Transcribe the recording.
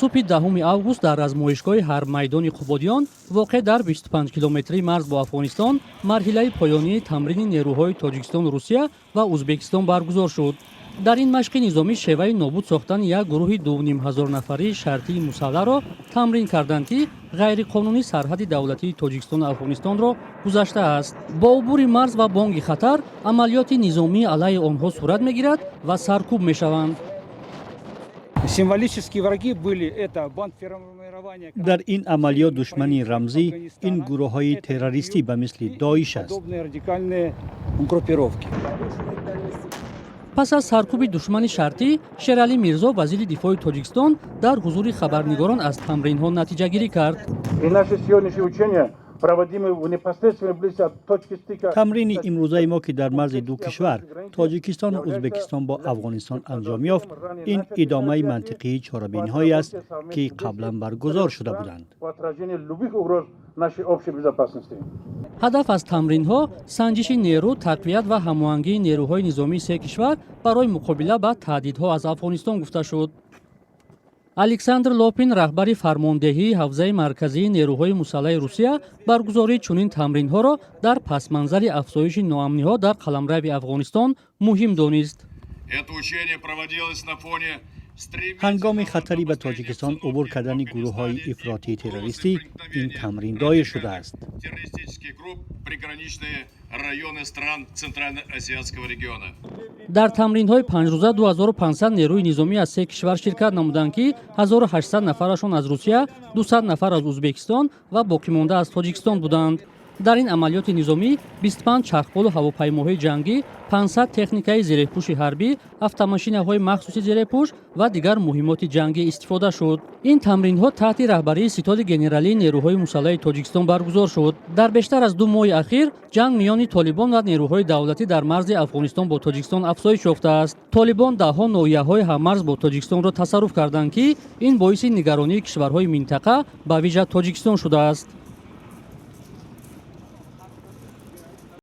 Субҳи 10 август дар размоишгоҳи ҳарбмайдони Қубодиён, воқеъ дар 25 километрии марз бо Афғонистон, марҳилаи поёнии тамрини нерӯҳои Тоҷикистону Русия ва Узбекистон баргузор шуд. Дар ин машқи низомӣ шеваи нобуд сохтани як гурӯҳи 2500 нафарии шартии мусаллаҳро тамрин карданд, ки ғайриқонунӣ сарҳади давлатии Тоҷикистону Афғонистонро гузаштааст. Бо убури марз ва бонги хатар амалиёти низомӣ алайҳи онҳо сурат мегирад ва саркӯб мешаванд. Символические враги были это бандформирования. Дар ин амалиёт душмани рамзӣ ин гурӯҳҳои террористӣ ба мисли Доиш аст. Подобные радикальные группировки. Пас аз саркӯби душмани шартӣ, Шералӣ Мирзо, вазири дифои Тоҷикистон, дар ҳузури хабарнигорон аз тамринҳо натиҷагирӣ кард. И наши сегодняшние учения, проводимые в непосредственной близости от точки стыка. Тамрини имрӯзаи мо, ки дар марзи ду кишвар, Тоҷикистону Узбекистон, бо Афғонистон анҷом ёфт, ин идомаи мантиқии чорабиниҳое аст, ки қаблан баргузор шуда буданд. По отражению любых угроз нашей общей безопасности. Ҳадаф аз тамринҳо санҷиши нерӯ, тақвият ва ҳамоҳангии нерӯҳои низомии се кишвар барои муқобила ба таҳдидҳо аз Афғонистон гуфта шуд. Александр Лопин, раҳбари фармондеҳии ҳавзаи марказии нерӯҳои мусаллаҳи Русия, баргузории чунин тамринҳоро дар пасманзари афзоиши ноамниҳо дар қаламрави Афғонистон муҳим донист. Это учение проводилось на фоне Ҳангоми хатари ба Тоҷикистон убур кардани гурӯҳҳои ифротии террористӣ ин тамрин доир шудааст. террористических групп приграничные районы стран Центральноазиатского региона. Дар тамринҳои панҷрӯза 2500 нерӯи низомӣ аз се кишвар ширкат намуданд, ки 1800 нафарашон аз Русия, 200 нафар аз Узбекистон ва боқимонда аз Тоҷикистон буданд. Дар ин амалиёти низомӣ 25 чархболу ҳавопаймоҳои ҷангӣ, 500 техникаи зерепӯши ҳарбӣ, автомошинаҳои махсуси зерепӯш ва дигар муҳиммоти ҷангӣ истифода шуд. Ин тамринҳо таҳти раҳбарии Ситоди генералии нерӯҳои мусаллаҳи Тоҷикистон баргузор шуд. Дар бештар аз 2 моҳи ахир ҷанг миёни толибон ва нерӯҳои давлатӣ дар марзи Афғонистон бо Тоҷикистон афзоиш ёфтааст. Толибон даҳҳо ноҳияҳои ҳаммарз бо Тоҷикистонро тасарруф карданд, ки ин боиси нигаронии кишварҳои минтақа, ба вижа Тоҷикистон, шудааст.